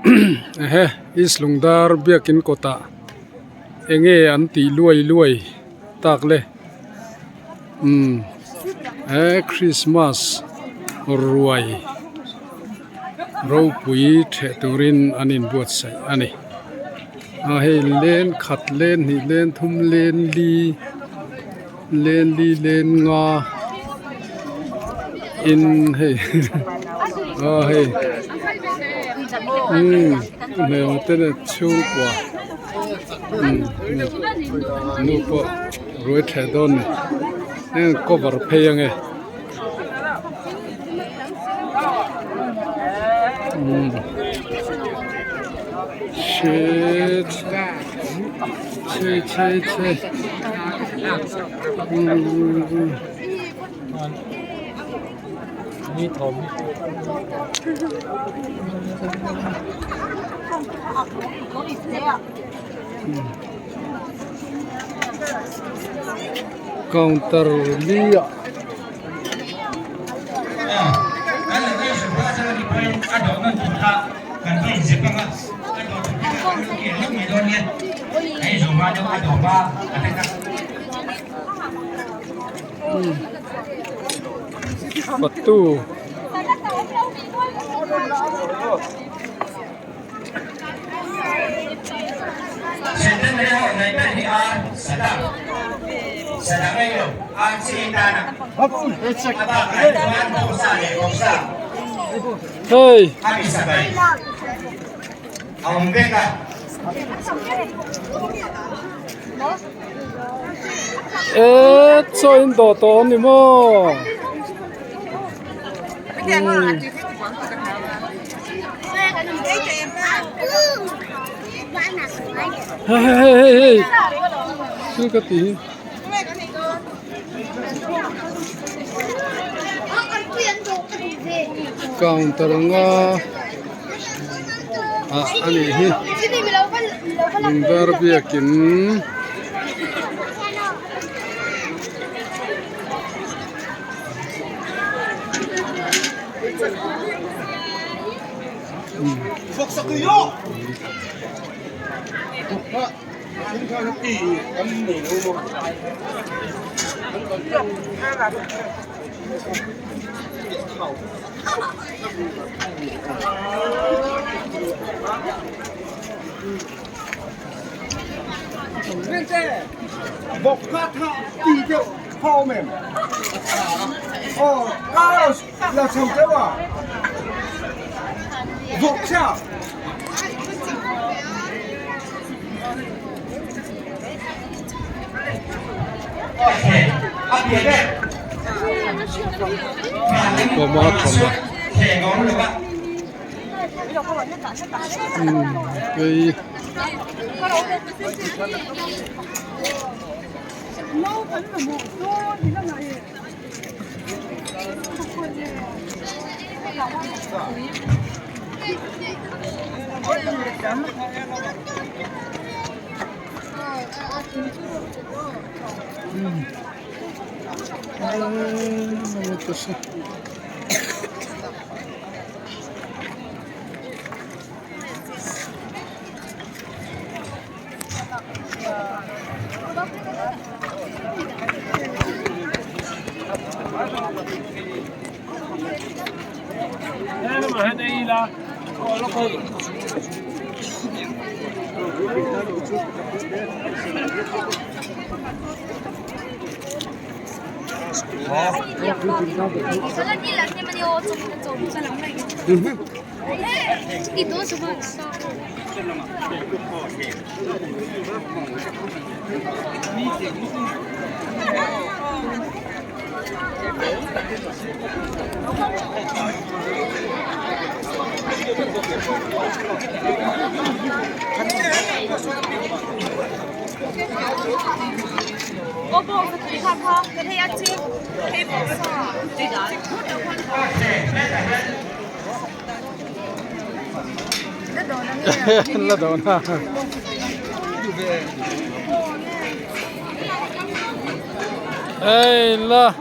Ehe East Lungdar biakin kawtah eng nge an tih luai luai tak le umm he Christmas ruai ropui theh turin an inbuatsaih a ni a hei len khat len hnih len thum len li len li len nga in hei aw hei umm hmel te leh chhungkua umm nu pawh ruai theh dawn a ni heng cover phei ange umm shit chhe chhe chhe umm. Counter li ah. Fatu. Hei. E chaw in dawh tawh a ni maw? Hei hei hei hei thil ka ti hi. Counter nga ah a nih hi lungdar biakin. Kawma thawmhnaw umm hei. La dawn a. Ei la.